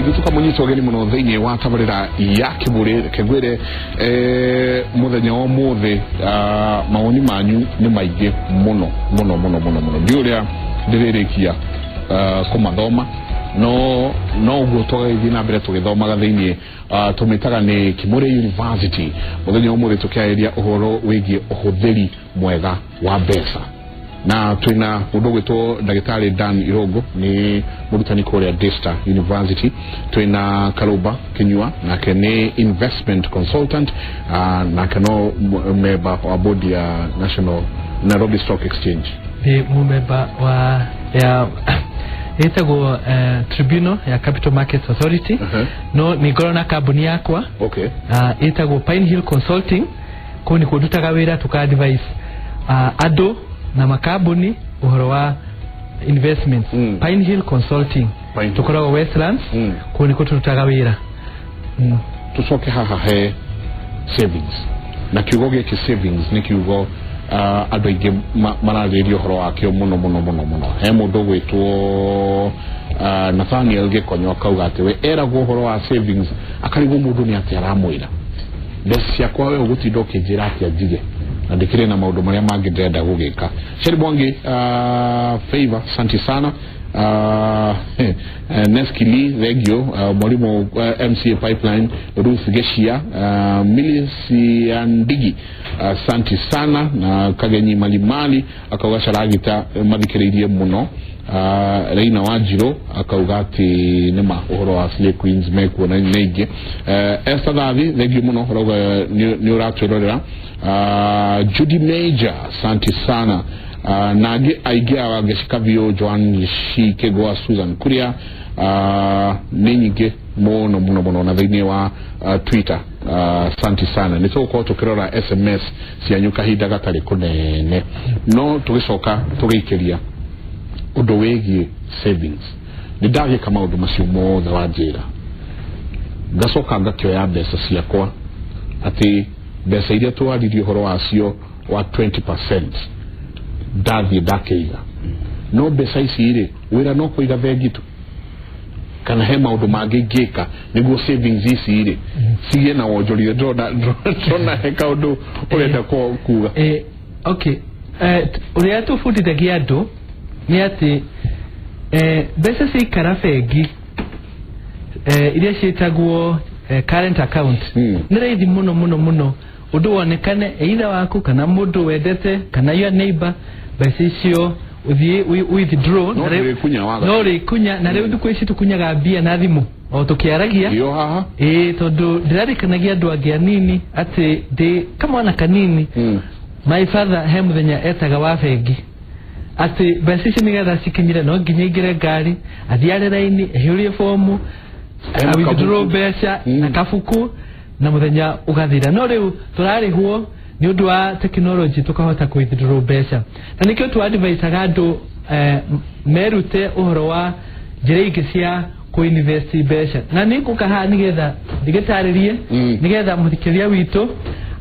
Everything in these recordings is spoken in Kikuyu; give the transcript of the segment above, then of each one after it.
Ithuĩ tũkamũnyita ũgeni mũno thĩinĩ wa tabarĩra ya Kĩbũrĩ. Reke ngwĩre, mũthenya wa ũmũthĩ, mawoni manyu nĩ maingĩ mũno mũno mũno mũno mũno. Ndiũĩ ũrĩa ndĩrĩrĩkia kũmathoma, no ũguo twagĩthiĩ na mbere tũgĩthomaga thĩinĩ, tũmĩtaga nĩ Kimũrĩ University. Mũthenya wa ũmũthĩ tũkĩarĩria ũhoro wĩgiĩ ũhũthĩri mwega wa mbeca, na twĩna mũndũ ũgwĩtwo Ndagĩtarĩ Dan Irũngũ, nĩ mũrutani kũrĩa Daystar University. Twĩna Karũmba Kĩnyua, nake nĩ investment consultant, nake no member wa board ya National Nairobi Stock Exchange. Ndĩ mũmemba wa ya ĩtagwo tribunal ya Capital Markets Authority. No nĩ ngorwo na kambuni yakwa ĩtagwo Pine Hill Consulting. Kũu nĩkuo ndutaga wĩra, tũka advise andũ na makambuni ũhoro wa investments. Pine Hill Consulting. Pine Hill. Tũkoragwo Westlands. Kũu nĩkuo tũrutaga wĩra. Tucoke haha he savings, na kiugo gĩkĩ savings nĩ kiugo andũ aingĩ mararĩrĩria ũhoro wakĩo mũno mũno mũno mũno. He mũndũ ũgwĩtwo Nathaniel Gĩkonyo, akauga atĩ we eragwo ũhoro wa savings akarigwo mũndũ nĩ atĩ aramwĩra mbeca ciakwa, we ũgũtinda ũkĩnjĩra atĩa njige na ndĩkĩrĩ na maũndũ marĩa mangĩ ndĩrenda gũgĩka. Sheri Mwangi, favor, asante sana. Neskili, thengio. Mwalimu MCA Pipeline, Ruth Geshia, Milisi Ndigi, asante sana. Na Kagenyi Malimali akauga caragita mathikĩrĩirie mũno. Reina Wanjirũ akauga atĩ nĩma ũhoro wa Slay Queens mekuo na nĩ aingĩ. Esther Thathi, thengio mũno, ũrauga nĩ ũratwĩrorera. Judy Major, asante sana. Na angĩ aingĩ a Wangeci Kabiũ, Joan Shikĩgwa, Susan Kuria, nĩ nyingĩ mũno mũno mũno. Na thĩinĩ wa Twitter, asante sana. Nĩ tũgũkorwo tũkĩrora SMS cianyu kahinda gatarĩ kũnene, no tũgĩcoka tũgĩikĩria ũndũ wĩgiĩ savings. Nĩ ndagĩka maũndũ macio mothe wanjĩra, ngacoka ngakĩoya mbeca ciakwa, atĩ mbeca iria twaririe ũhoro wacio wa 20%, ndathiĩ ndakĩiga. No mbeca ici rĩ, wĩra no kũiga bengi tu, kana he maũndũ mangĩ ingĩka nĩguo savings ici rĩ cigĩe na wonjoria? Ndĩrona he kaũndũ ũrenda kuga. Okay, ũrĩa tũbundithagia andũ nĩ atĩ mbeca ciaikara bengi, iria ciĩtagwo current account, nĩ raithi mũno mũno mũno ũndũ wonekane either waku kana mũndũ wendete kana your neighbor, mbeca icio ũthiĩ withdraw. No Na ũrĩkunya waga. No ũrĩkunya. Na rĩu thikũ ici tũkunyaga mbia na thimũ o tũkĩaragia. Iyo haha. Ĩĩ, tondũ ndĩrarikanagia andũ angĩ anini atĩ ndĩ kamwana kanini, my father he mũthenya etaga wa bengi atĩ mbeca ici nĩgetha cikinyire no nginya aingĩre ngari, athiĩ are raini, aihũrie bomu, Ena withdraw kabuku. mbeca na kabuku, na mũthenya ũgathira. No rĩu tũrarĩhwo nĩ ũndũ wa technology, tũkahota kũ withdraw mbeca. Na nĩkĩo tu advisaga andũ merute ũhoro wa njĩra ingĩ cia kũ invest mbeca. Na nĩ ngũka haha nĩgetha ndĩgĩtarĩrie, nĩgetha mũthikĩria witũ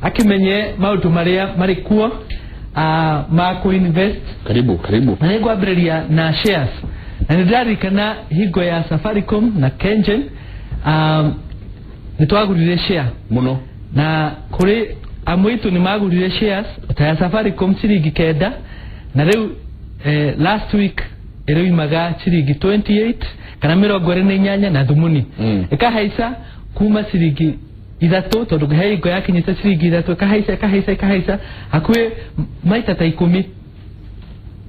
akĩmenye maũndũ marĩa marĩ kuo ma kũ invest. Karibu, karibu. Na nĩ ngwambĩrĩria na shares. Na nĩ ndĩraririkana hingo ya Safaricom na Kengen, nĩ twagũrire share mũno. Na kũrĩ amwe itũ nĩ magũrire shares ta ya Safaricom ciringi 9, na rĩu last week ĩrĩumaga ciringi 28 kana 28 na thumuni. Ĩkahaica kuma ciringi 3, tondũ he hingo yakinyĩte ciringi 3, ĩkahaica, ĩkahaica, ĩkahaica hakuhĩ maita ta 10,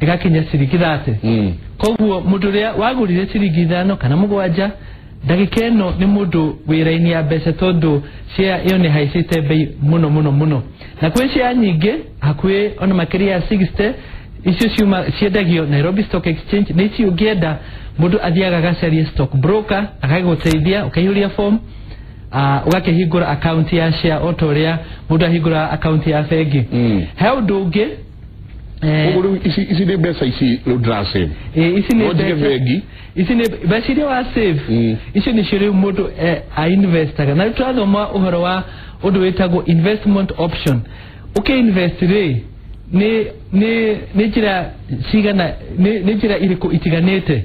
ĩgakinya ciringi 30. Koguo mũndũ ũrĩa wagũrire ciringi 5 kana 7, ndagĩka ĩno nĩ mũndũ wĩra-inĩ ya mbeca, tondũ share ĩyo nĩ haicĩte bei mũno mũno mũno. Na kwĩ share nyingĩ hakuhĩ ona makĩria ya 60, icio ciuma ciendagio Nairobi Stock Exchange. Nĩ ici ũngĩenda, mũndũ athiaga agacaria stock broker agagũteithia, ũkaihũria form, ũgakĩhingũra account ya share o ta ũrĩa mũndũ ahingũra account ya bengi. He ũndũ ũngĩ, Koguo rĩu ici nĩ mbeca ici rĩu ndĩrasave. Ici nĩ No njige mbeca bengi. Ici nĩ mbeca iria wa save. Icio nĩcio rĩu mũndũ ainvestaga. Na rĩu tũrathoma ũhoro wa ũndũ wĩtagwo investment option. Ũkĩ-invest rĩ, nĩ njĩra cigana, nĩ njĩra irĩkũ itiganĩte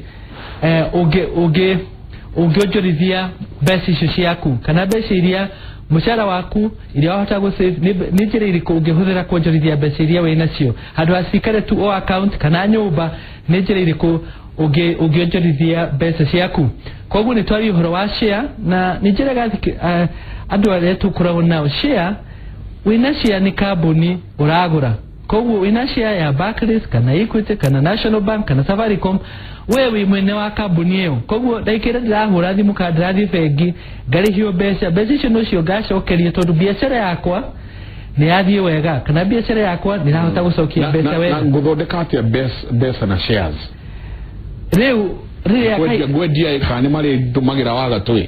ũngĩ ũngĩ Ũngĩonjorithia mbeca icio ciaku kana mbeca iria mũcara waku iria wahota gũ save, nĩ njĩra irĩkũ ũngĩhũthĩra kuonjorithia mbeca iria wĩ nacio handũ ha cikare tu o account kana nyũmba? Nĩ njĩra irĩkũ ũngĩonjorithia mbeca ciaku? Koguo nĩ twaria ũhoro wa share, na nĩ njĩraga andũ arĩa tũkoragwo nao, share, wĩna share nĩ kambuni ũragũra. Koguo wĩna share ya Barclays kana Equity kana National Bank kana Safaricom, we wĩ mwene wa kambuni ĩyo. Koguo ndagĩka ĩrĩa ndĩrahũra thimũ kana ndĩrathiĩ bengi ngarĩhio mbeca, mbeca icio nocio ngacokerio, tondũ biacara yakwa nĩ yathiĩ wega kana biacara yakwa nĩ ĩrahota gũcokia mbeca wega. Na ngũthondeka atĩa mbeca na shares? Rĩu rĩrĩa Ngwendia kana nĩ marĩndũmagĩra wa gatũĩ?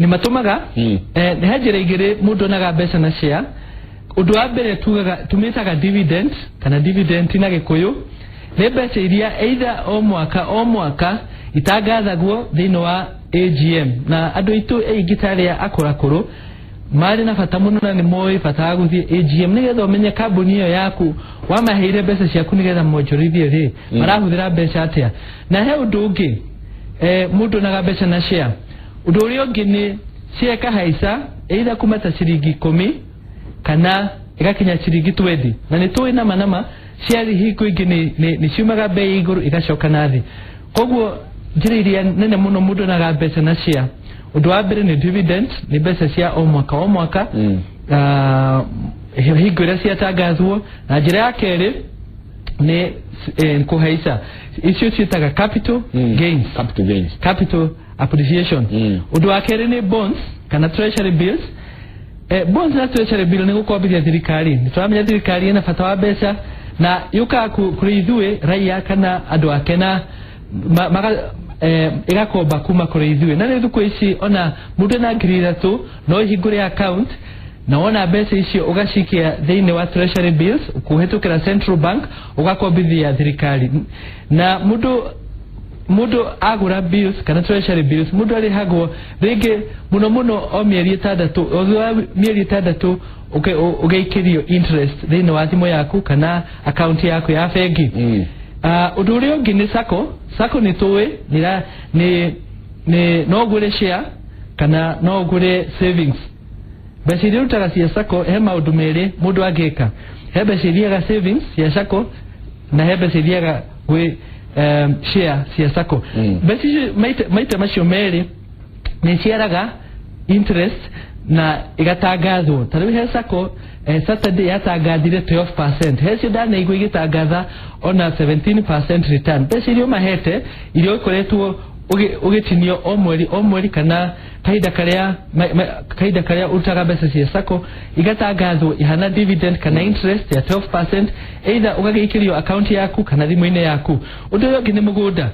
Nĩ matũmaga. Nĩ he njĩra igĩrĩ mũndũ onaga mbeca na share. Ũndũ wa mbere tugaga, tũmĩtaga dividend kana dividend na Gĩkũyũ, nĩ mbeca iria either o mwaka o mwaka itangathagwo thĩinĩ wa AGM. Na andũ aitũ aingĩ ta arĩa akũrakũrũ marĩ na bata mũno na nĩ moĩ bata wa gũthiĩ AGM nĩgetha ũmenye kambuni ĩyo yaku wamaheire mbeca ciaku nĩgetha monjorithie rĩ, marahũthĩra mbeca atĩa. Na he ũndũ ũngĩ mũndũ onaga mbeca na share. Ũndũ ũrĩa ũngĩ nĩ share ĩkahaica either kuma ta ciringi 10 kana ĩgakinya ciringi 20. Na nĩ tũĩ nama nama share hingo ingĩ nĩ ciumaga bei igũrũ igacoka na thĩ. Koguo njĩra iria nene mũno mũndũ onaga mbeca na share, ũndũ wa mbere nĩ dividend, nĩ mbeca cia o mwaka o mwaka, hingo ĩrĩa ciatangathwo. Na njĩra ya kerĩ nĩ kũhaica, icio ciĩtaga capital gains. Capital gains. Capital appreciation. Ũndũ wa kerĩ nĩ bonds kana treasury bills. Bonds na treasury bill nĩ gũkombithia thirikari. Nĩ tũramenya thirikari ĩna bata wa mbeca na yũkaga kũrĩ ithuĩ raia kana andũ ake na ĩgakomba kuma kũrĩ ithuĩ. Na rĩu thikũ ici ona mũndũ ena 3,000 no ihingũre account, na wona mbeca icio ũgacikia thĩinĩ wa treasury bills kũhĩtũkĩra central bank, ũgakombithia thirikari. Na mũndũ agũra bills kana treasury bills, mũndũ arĩhagwo rĩngĩ mũno mũno o mĩeri 6, o thutha wa mĩeri 6 ũgaikĩrio interest thĩinĩ wa thimũ yaku kana akaunti yaku ya bengi. Ũndũ ũrĩa ũngĩ nĩ sacco. Sacco nĩ tũĩ nĩ no ũgũre share kana no ũgũre savings. Mbeca iria ũrutaga cia sacco, he maũndũ merĩ mũndũ angĩka: he mbeca ithiaga savings cia sacco na he mbeca ithiaga gwĩ share cia sacco. Mbeca icio maita macio merĩ nĩ ciaraga interest na igatangathwo. Ta rĩu he sacco Saturday yatangathire 12%, he cio ndanaigua igĩtangatha ona 17% return. Mbeca iria ũmahete, iria ũkoretwo ũgĩtinio o mweri o mweri kana kahinda karĩa ũrutaga mbeca cia sacco, igatangathwo ihana dividend kana interest ya 12%, either ũgagĩikĩrio account yaku kana thimũ-inĩ yaku. Ũndũ ũrĩa ũngĩ nĩ mũgũnda,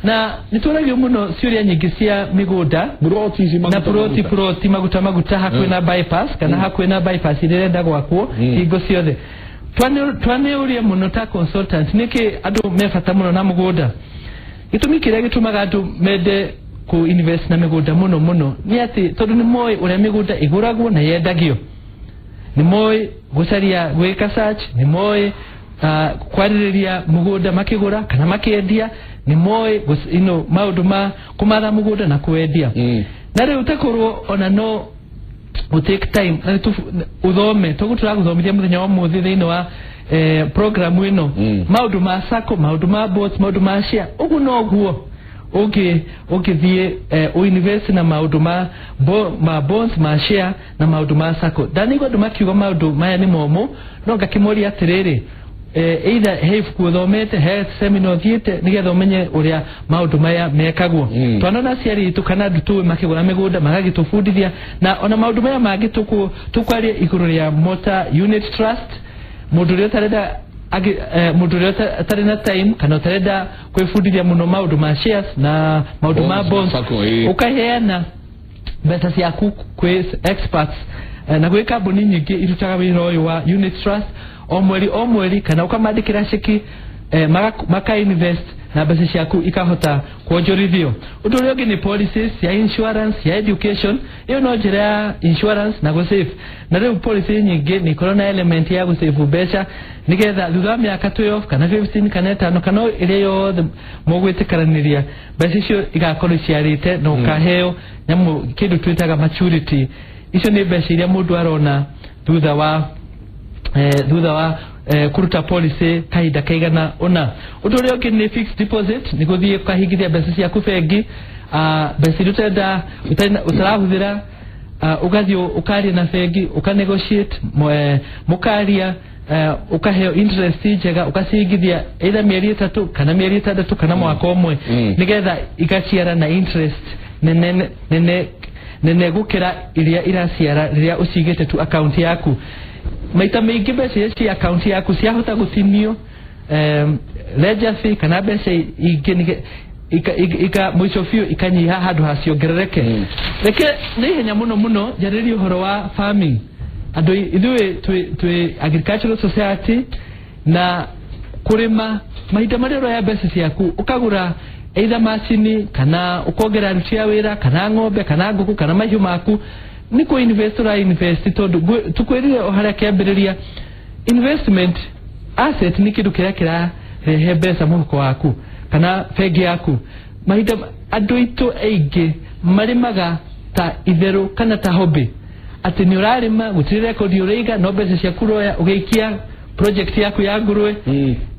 na nĩ tũragio mũno ciũria nyingĩ cia mĩgũnda. Buroti ici na maguta, puroti. Maguta. Puroti maguta maguta hakuhĩ na bypass kana hakuhĩ na bypass iria ĩrenda gwakwo. Hingo ciothe twanĩũria mũno ta consultant nĩkĩ andũ me bata mũno na mũgũnda. Gĩtũmi kĩrĩa gĩtũmaga andũ mende ku invest na mĩgũnda mũno mũno nĩ atĩ tondũ nĩ moĩ ũrĩa mĩgũnda ĩgũragwo na yendagio, nĩ moĩ gũcaria, gwĩka search, nĩ moĩ kwarĩrĩria mũgũnda makĩgũra kana makĩendia, nĩ moĩ maũndũ ma kũmatha mũgũnda na kwendia. Na rĩu takorwo ona no ũ take time na ũthome toguo tũragũthomithia mũthenya wa ũmũthĩ thĩinĩ wa program ĩno, maũndũ ma sacco, maũndũ ma bonds, maũndũ ma share, ũguo noguo ũngĩthiĩ ũinvest na maũndũ ma bonds, ma share na maũndũ ma sacco. Ndanaigua andũ makiuga maũndũ maya nĩ momũ, no ngakĩmoria atĩrĩrĩ, either he ibuku ũthomete, he seminar ũthiĩte nĩgetha ũmenye ũrĩa maũndũ maya mekagwo? Twanona aciari aitũ kana andũ tũĩ makĩgũra mĩgũnda magagĩtũbundithia na ona maũndũ maya mangĩ tũkwaria igũrũ rĩa motor unit trust. Mũndũ ũrĩa ũtarenda mũndũ ũrĩa ũtarĩ na time kana ũtarenda kwĩbundithia mũno maũndũ ma shares na maũndũ ma Bonds, bonds, sacco, ũkaheana mbeca ciaku kwĩ experts, na gwĩ kambuni nyingĩ irutaga wĩra ũyũ wa unit trust o mweri o mweri, kana ũkamandĩkĩra ceki, maka invest. Na mbeca ciaku ikahota kuonjorithio. Ũndũ ũrĩa ũngĩ nĩ policies ya insurance, ya education. Ĩyo no njĩra ya insurance na gũsave. Na rĩu policy nyingĩ nĩ ikorwo na element ya gũsave mbeca, nĩgetha thutha wa mĩaka 12 kana 15 kana 5 kana ĩrĩa yothe mũgwĩtĩkanĩria, mbeca icio igakorwo iciarĩte na ũkaheo nyamũ kĩndũ twĩtaga maturity. Icio nĩ mbeca iria mũndũ arona thutha wa kũruta policy kahinda kaigana ũna. Ũndũ ũrĩa ũngĩ nĩ fixed deposit, nĩ gũthiĩ ũkahingithia mbeca ciaku bengi, mbeca iria ũtenda ũtarahũthĩra, ũgathiĩ ũkaria na bengi, ũkanegotiate, mũkaria, ũkaheo interest njega, ũgacingithia either mĩeri 3 kana mĩeri 6 kana mwaka ũmwe, nĩgetha igaciara na interest nene nene nene gũkĩra iria iraciara rĩrĩa ũcigĩte tu account yaku. Maita maingĩ mbeca iria ci account yaku ciahota gũtinio ledger fee kana mbeca ingĩ ika mũico biũ ikanyiha handũ ha ciongerereke. Reke nĩ ihenya mũno mũno njarĩrie ũhoro wa farming. Andũ ithuĩ twĩ agricultural society, na kũrĩma, mahinda marĩa ũroya mbeca ciaku ũkagũra either macini kana ũkongerera aruti a wĩra kana ng'ombe kana ngũkũ kana mahiũ maku, nĩ kũ invest ũra invest, tondũ tũkwĩrire o harĩa kĩambĩrĩria, investment asset nĩ kĩndũ kĩrĩa kĩrarehe mbeca mũhuko waku kana bengi yaku. Mahinda andũ aitũ aingĩ marĩmaga ta itherũ kana ta hobby, atĩ nĩ ũrarĩma, gũtirĩ rekondi ũraiga, no mbeca ciaku ũroya ũgĩikia project yaku ya ngũrwe.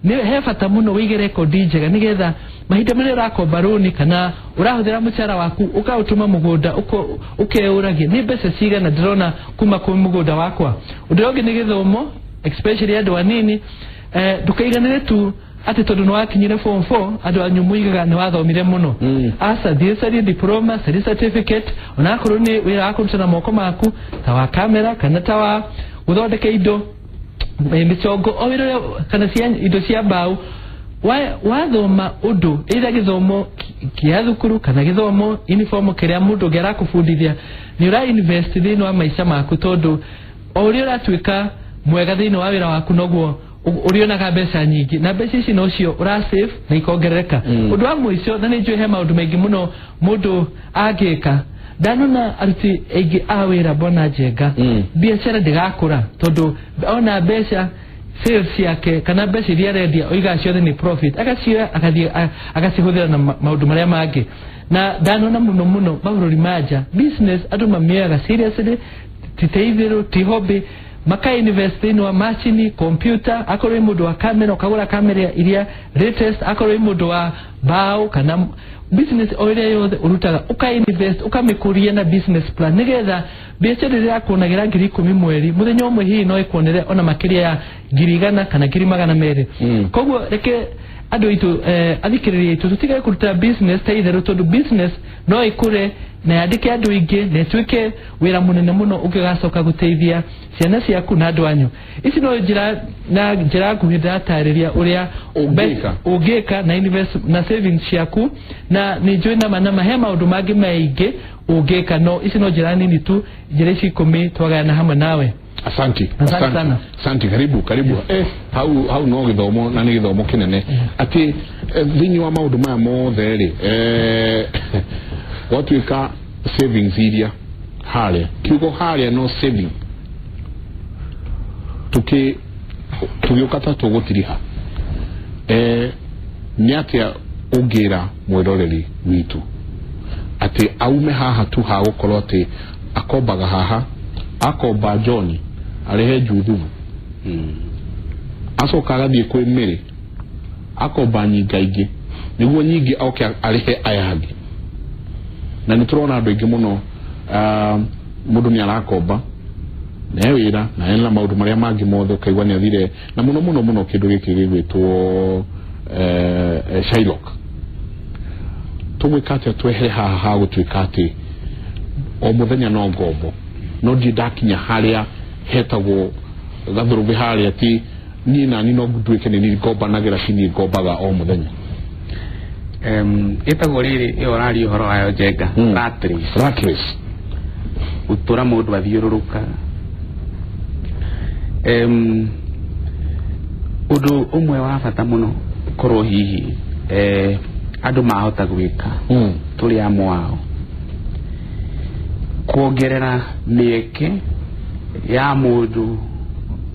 Nĩ he bata mũno wĩige rekondi njega, nĩgetha mahinda marĩa ũrakomba rũni kana ũrahũthĩra mũcara waku ũkaũtũma mũgũnda, ũkeũragia nĩ mbeca cigana ndĩrona kuma kwĩ mũgũnda wakwa. Ũndũ ũrĩa ũngĩ nĩ gĩthomo, especially andũ anini. Ndũkaiganĩre tu atĩ tondũ nĩ wakinyire form 4, andũ anyu muigaga nĩ wathomire mũno. Aca, thiĩ carie diploma, carie certificate, onakorwo nĩ wĩra wa kũruta na moko maku ta wa kamera kana ta wa gũthondeka indo, mĩcongo, o wĩra ũrĩa kana cia indo cia mbaũ. Wathoma ũndũ, either gĩthomo kĩa thukuru kana gĩthomo informal kĩrĩa mũndũ ũngĩ arakũbundithia, nĩ ũra invest thĩinĩ wa maica maku, tondũ o ũrĩa ũratuĩka mwega thĩinĩ wa wĩra waku, noguo ũrĩonaga mbeca nyingĩ, na mbeca ici nocio ũra save na ikongerereka. Ũndũ wa mũico, na nĩ njũĩ he maũndũ maingĩ mũno mũndũ angĩka, ndanona aruti aingĩ a wĩra, Bwana Njenga, biacara ndĩgakũra tondũ ona mbeca sales ciake kana mbeca iria arendia oigaga ciothe nĩ profit, agacioya agathiĩ agacihũthĩra na maũndũ marĩa mangĩ. Na ndanona mũno mũno mabũrũri ma nja, business andũ mamĩoyaga seriously, ti ta itherũ, ti hobby, maka invest thĩinĩ wa macini, computer. Akorwo wĩ mũndũ wa kamera, ũkagũra kamera iria latest. Akorwo wĩ mũndũ wa mbaũ kana business o ĩrĩa yothe ũrutaga, ũka invest, ũkamĩkũria na business plan, nĩgetha biacara ĩrĩa yakuonagĩra 10,000 mweri, mũthenya ũmwe hihi no ĩkuonere ona makĩria ya 100,000 kana 200,000. Koguo reke andũ aitũ, athikĩrĩria aitũ, tũtigage kũruta business ta itherũ, tondũ business no ĩkũre na yandĩke andũ aingĩ na ĩtuĩke wĩra mũnene mũno ũngĩgacoka gũteithia ciana ciaku na andũ anyu. Ici no njĩra na njĩra nguhĩ ndĩratarĩria ũrĩa Ũngĩka. Ũngĩka na invest na savings ciaku. Na nĩ njũĩ nama nama he maũndũ mangĩ maingĩ ũngĩka, no ici no njĩra nini tu, njĩra ici 10 twagayana hamwe nawe. Asanti. Asante sana. Asanti, karibu karibu. Hau no gĩthomo, na nĩ gĩthomo kĩnene atĩ thĩinĩ wa maũndũ maya mothe rĩ, gwatuĩka savings iria harĩa kiugo harĩa no saving tũgĩũka ta tũgũtiriha, nĩ atĩa ũngĩra mwĩroreri witũ atĩ aume haha tu hagũkorwo atĩ akombaga haha, akomba John arĩhe Juthubu, acoka agathiĩ kwĩ Mĩrĩ akomba nyinga ingĩ nĩguo nyingĩ oke arĩhe aya angĩ? Na nĩ tũrona andũ aingĩ mũno, mũndũ nĩ arakomba na he wĩra na ena maũndũ marĩa mangĩ mothe, ũkaigua nĩ athire na mũno mũno mũno kĩndũ gĩkĩ gĩgwĩtwo Shylock. Tũgwĩka atĩa twehere haha ha gũtuĩka atĩ o mũthenya no ngombo, no ndirĩ ndakinya harĩa hetagwo gathũrũbĩ harĩa ti niĩ nani no nduĩke nĩ niĩ ngombanagĩra, ci niĩ ngombaga o mũthenya? Ĩtagwo rĩrĩ ĩyo ũraria ũhoro wayo, Njenga. Rat race. Rat race. Gũtũra mũndũ athiũrũrũkaga. Ũndũ ũmwe wa bata mũno korwo hihi Andũ mahota gwĩka tũrĩ amwe ao kuongerera mĩeke ya mũndũ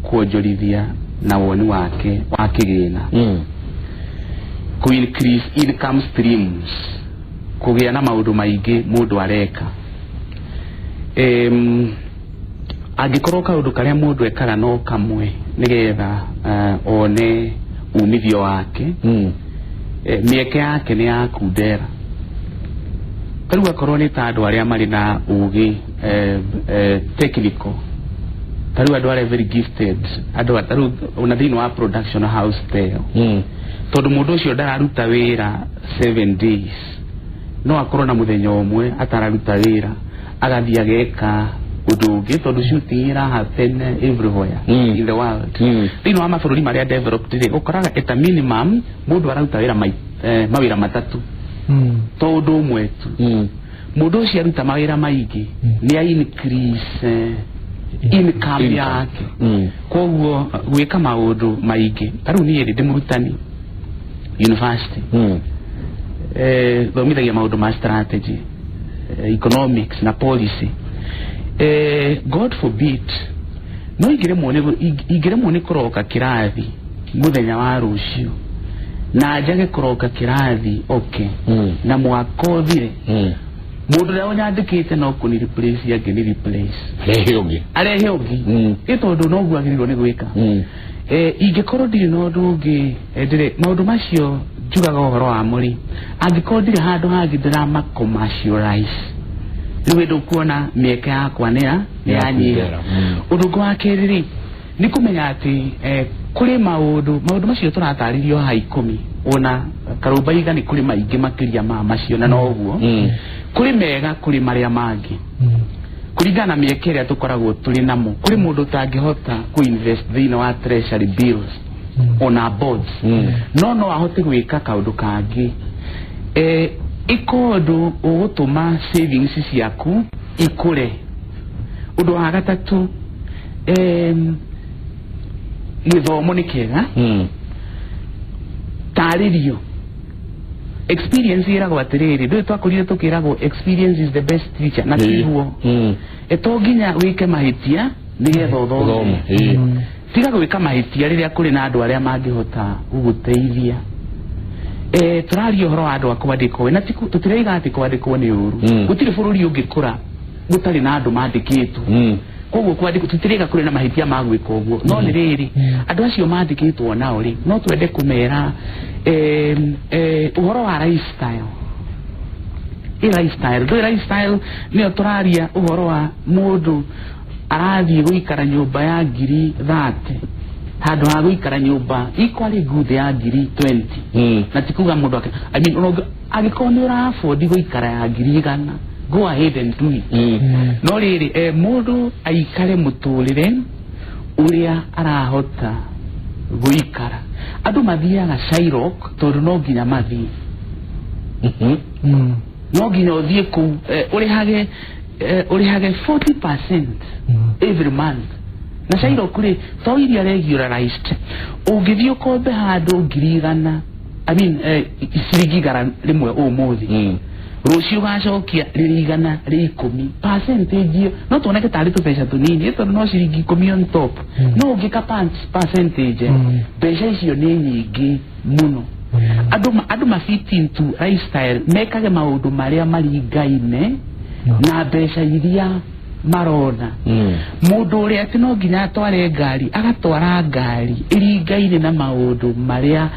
kuonjorithia na woni wake wa kĩgĩna, ku increase income streams, kũgĩa na maũndũ maingĩ mũndũ areka. Angĩkorwo kaũndũ karĩa mũndũ ekaga no kamwe nĩgetha one umithio wake, mĩeke yake nĩ yakundera. Tarĩu akorwo nĩ ta andũ arĩa marĩ na ũgĩ technical, tarĩu andũ arĩa very gifted, andũ tarĩu ona thĩinĩ wa production house teyo, tondũ mũndũ ũcio ndararuta wĩra 7 days, no akorwo na mũthenya ũmwe atararuta wĩra, agathiĩ ageka ũndũ ũngĩ, tondũ shooting ĩra happen everywhere in the world. Thĩinĩ wa mabũrũri marĩa developed rĩ, ũkoraga at a minimum mũndũ araruta wĩra mawĩra matatũ, to ũndũ ũmwe tu. Mũndũ ũcio aruta mawĩra maingĩ, nĩ a increase income Income. yake. Koguo gwĩka maũndũ maingĩ, ta rĩu niĩ rĩ, ndĩ mũrutani university, thomithagia maũndũ ma strategy, economics na policy. God forbid, no ingĩremwo nĩ kũroka kĩrathi mũthenya wa rũciũ na njage kũroka kĩrathi, okay, na mwaka ũthire, mũndũ ũrĩa ũnyandĩkĩte no kũni replace angĩ nĩ replace. Rehe ũngĩ. Arehe ũngĩ. Ĩ tondũ noguo agĩrĩirwo nĩ gwĩka. Ingĩkorwo ndirĩ na ũndũ ũngĩ, ndĩrĩ maũndũ macio njugaga ũhoro wa mũrĩ, angĩkorwo ndirĩ handũ hangĩ ndĩrama commercialize, rĩu ĩndũ kuona mĩeke yakwa nĩ yanyiha. Yakundera. Ũndũ ũngĩ wa kerĩ rĩ, nĩ kũmenya atĩ kũrĩ maũndũ macio tũratarĩrio haha 10, ona karũmbaiga nĩ kũrĩ maingĩ makĩria ma macio, na noguo kũrĩ mega kũrĩ marĩa mangĩ, kũringana na mĩeke ĩrĩa tũkoragwo tũrĩ namo. Kũrĩ mũndũ ũtangĩhota kũ-invest thĩinĩ wa treasury bills ona bonds, no ahote gwĩka kaũndũ kangĩ. Ĩka ũndũ ũgũtũma savings ciaku ikũre. Ũndũ wa gatatũ, gĩthomo nĩ kĩega. Tarĩrio experience, ĩragwo atĩrĩrĩ, ndũĩ twakũrire tũkĩragwo experience is the best teacher, na tiguo. To nginya wĩke mahĩtia nĩgetha ũthome. Ũthome. Ĩĩ. Tiga gwĩka mahĩtia rĩrĩa kũrĩ na andũ arĩa mangĩhota gũgũteithia. Tũraria ũhoro wa andũ a kwandĩkwo, na tũtiraiga atĩ kwandĩkwo nĩ ũru. Gũtirĩ bũrũri ũngĩkũra gũtarĩ na andũ mandĩkĩtwo. Koguo kwandĩkwo tũtirĩga kũrĩ na mahĩtia ma gwĩka ũguo, no nĩ rĩrĩ, andũ acio mandĩkĩtwo nao rĩ, no twende kũmera ũhoro wa lifestyle. Lifestyle, ndũĩ lifestyle nĩyo tũraria ũhoro wa mũndũ arathiĩ gũikara nyũmba ya 30,000 handũ ha gũikara nyũmba equally good ya 20,000. Na ti kuga mũndũ ake, I mean, angĩkorwo nĩ ũra afford gũikara ya 100,000, go ahead and do it. No rĩrĩ, mũndũ aikare mũtũrĩre ũrĩa arahota gũikara. Andũ mathiaga Shylock tondũ no nginya mathiĩ, no nginya ũthiĩ kũu, ũrĩhage 40% every month. Na Shylock rĩ, to iria regularized, ũngĩthiĩ ũkombe handũ 100,000, I mean, ciringi 100 ũmũthĩ, rũciũ ũgacokia rĩrĩ 110. Percentage ĩyo no tuoneke tarĩ tũbeca tũnini, tondũ no ciringi 10 on top, no ũngĩka percentage, mbeca icio nĩ nyingĩ mũno. Andũ ma fit into lifestyle, mekage maũndũ marĩa maringaine na mbeca iria marona. Mũndũ ũrĩa atĩ no nginya atware ngari, agatwara ngari ĩringaine na maũndũ marĩa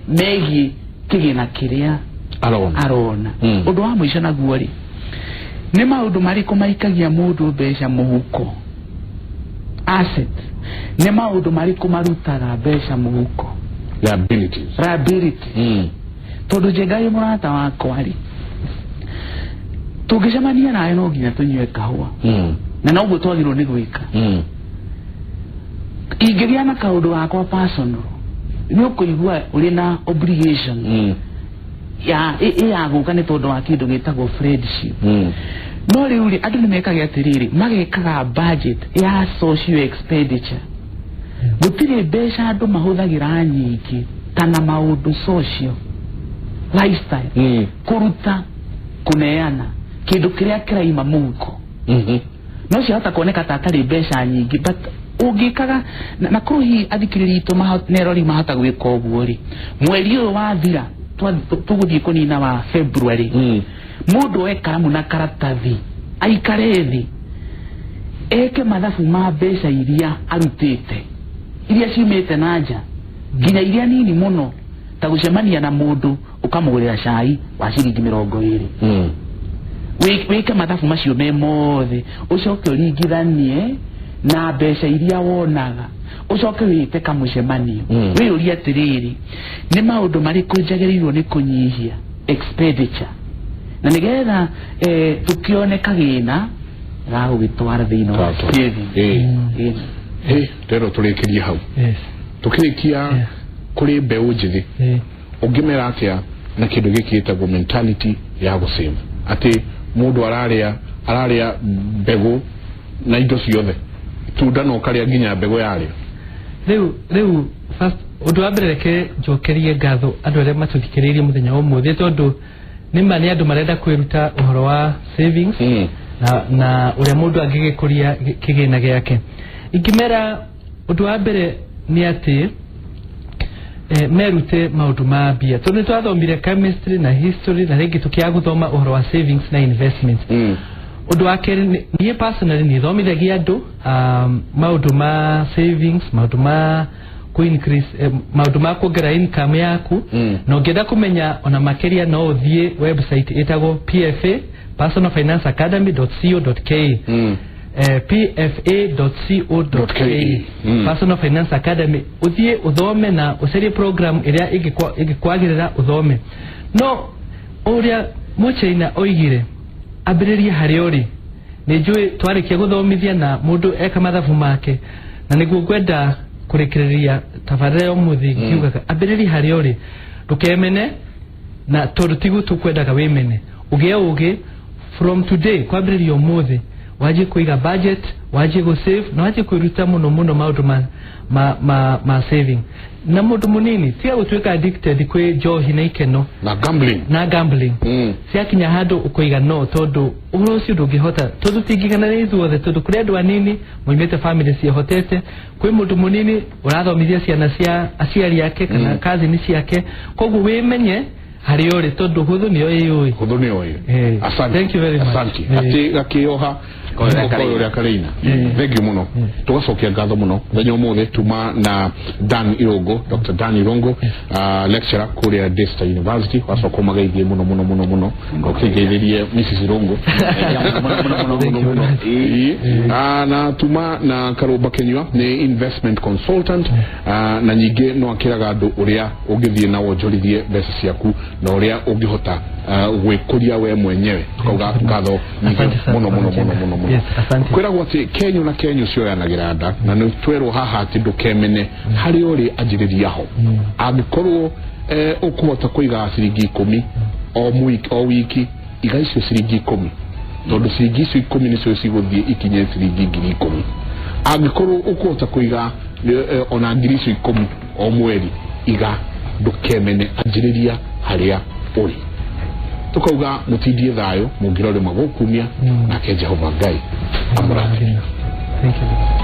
megiĩ kĩgĩna kĩrĩa arona. Arona. Ũndũ wa mũico naguo rĩ, nĩ maũndũ marĩkũ maikagia mũndũ mbeca mũhuko? Asset. Nĩ maũndũ marĩkũ marutaga mbeca mũhuko? Liabilities. Liability. Tondũ Njenga wĩ mũrata wakwa rĩ, tũngĩcemania nawe no nginya tũnyue kahũa, na noguo twagĩrĩirwo nĩ gwĩka. Ingĩgĩa na kaũndũ gakwa personal, nĩ ũkũigua ũrĩ na obligation ya ĩ ya gũka nĩ tondũ wa kĩndũ gĩtagwo friendship. No rĩu rĩ, andũ nĩ mekaga atĩrĩrĩ, magekaga budget ya social expenditure. Gũtirĩ mbeca andũ mahũthagĩra nyingĩ kana maũndũ social. Lifestyle. Kũruta, kũneana kĩndũ kĩrĩa kĩraima mũhuko. No ciahota kuoneka ta atarĩ mbeca nyingĩ, but ũngĩkaga na korwo hihi athikĩrĩria itũ nerori mahota gwĩka ũguo rĩ, mweri ũyũ wathira tũgũthiĩ kũnina wa February, mũndũ oe karamu na karatathi, aikare thĩ, eke mathabu ma mbeca iria arutĩte, iria ciumĩte na nja, nginya iria nini mũno ta gũcemania na mũndũ ũkamũgũrĩra cai wa ciringi 20. Wĩke mathabu macio me mothe, ũcoke ũringithanie na mbeca iria wonaga, ũcoke wĩte kamũcemanio. Wĩyũrie atĩrĩrĩ, nĩ maũndũ marĩkũ njagĩrĩirwo nĩ kũnyihia expenditure, na nĩgetha tũkĩone kagĩna ga gũgĩtwara thĩinĩ wa Twatwara. saving. Ĩĩ. Ĩ rero tũrĩkĩrie hau. Tũkĩrĩkia, kũrĩ mbeũ njĩthĩ, ũngĩmera atĩa na kĩndũ gĩkĩ gĩtagwo mentality ya gũsave, atĩ mũndũ ararĩa mbegũ na indo ciothe, tunda na ũkarĩa nginya mbegũ yarĩo? Rĩu first, ũndũ wa mbere, reke njokerie ngatho andũ arĩa matũthikĩrĩirie mũthenya wa ũmũthĩ, tondũ nĩma nĩ andũ marenda kwĩruta ũhoro wa savings na ũrĩa mũndũ angĩgĩkũria kĩgĩna gĩake. Ingĩmera ũndũ wa mbere nĩ atĩ merute maũndũ ma mbia, tondũ nĩ twathomire chemistry na history na rĩngĩ tũkĩaga gũthoma ũhoro wa savings na investment. Ũndũ wa kerĩ, niĩ personally nĩ thomithagia andũ maũndũ ma savings, maũndũ ma ku increase, maũndũ ma kuongerera income yaku. Na ũngĩenda kũmenya ona makĩria, no ũthiĩ website ĩtagwo PFA, Personal Finance Academy.co.ke. pfa.co.ke. Personal Finance Academy, ũthiĩ ũthome na ũcarie program ĩrĩa ĩngĩkwagĩrĩra ũthome. No ũrĩa mũchaina oigire, ambĩrĩrie harĩa ũrĩ. Nĩ njũĩ twarĩkia gũthomithia na mũndũ eka mathabu make, na nĩguo ngwenda kũrĩkĩrĩria tabarĩra ya ũmũthĩ ngiugaga, ambĩrĩrie harĩa ũrĩ, ndũkemene, na tondũ tiguo tũkwendaga wĩmene, ũgĩe ũgĩ from today, kwambĩrĩria ũmũthĩ, wanjie kũiga budget, wanjie gũ save na wanjie kwĩruta mũno mũno maũndũ ma saving. Na mũndũ mũnini, tiga gũtuĩka addicted kwĩ njohi na ikeno na gambling. Na gambling. Ciakinya handũ ũkoiga no, tondũ ũhoro ũcio ndũngĩhota, tondũ tingĩgana nĩ ithuothe, tondũ kũrĩ andũ anini moimĩte family ciĩhotete, kwĩ mũndũ mũnini ũrathomithia ciana cia aciari ake kana cousin ciake. Koguo wĩmenye harĩa ũrĩ, tondũ hũthũ nĩyo ĩyũĩ. Hũthũ nĩyo ĩ. Asante. Thank you very much. Asante. Atĩ gakĩoha Koyo koyo ũrĩa kareina. Thank you mũno. Tũgacokia ngatho mũno mũthenya ũmũthĩ tuma na Dan Irũngũ, Dr. Dan Irũngũ, lecturer kũrĩa Daystar University. Wacoka ũmageithie mũno mũno mũno mũno, ũkĩngeithĩrie Mrs. Irũngũ mũno mũno mũno. Ĩĩ. Na tuma na Karũmba Kenyua, nĩ investment consultant, na nyingĩ no akĩraga andũ ũrĩa ũngĩthiĩ na wonjorithie mbeca ciaku na ũrĩa ũngĩhota gwĩkũria we mwenyewe. Tukauga ngatho nyingĩ Asante sana, mũno mũno mũno mũno mũno. Yes, asante. Kwĩragwo atĩ kenyũ na kenyũ cioyanagĩra nda, na nĩ twerwo haha atĩ ndũkemene harĩa ũrĩ, anjĩrĩria ho. Angĩkorwo ũkũhota kũiga ciringi 10 o wiki, iga icio ciringi 10, tondũ ciringi icio 10 nĩcio cigũthiĩ ikinye ciringi 10,000. Angĩkorwo ũkũhota kũiga ona ngiri icio 10 o mweri, iga, ndũkemene, anjĩrĩria harĩa ũrĩ. Tukauga mũtindie thayũ, mũngĩrorĩma gũkumia. Nake Jehova Ngai amũrathime. Thank you.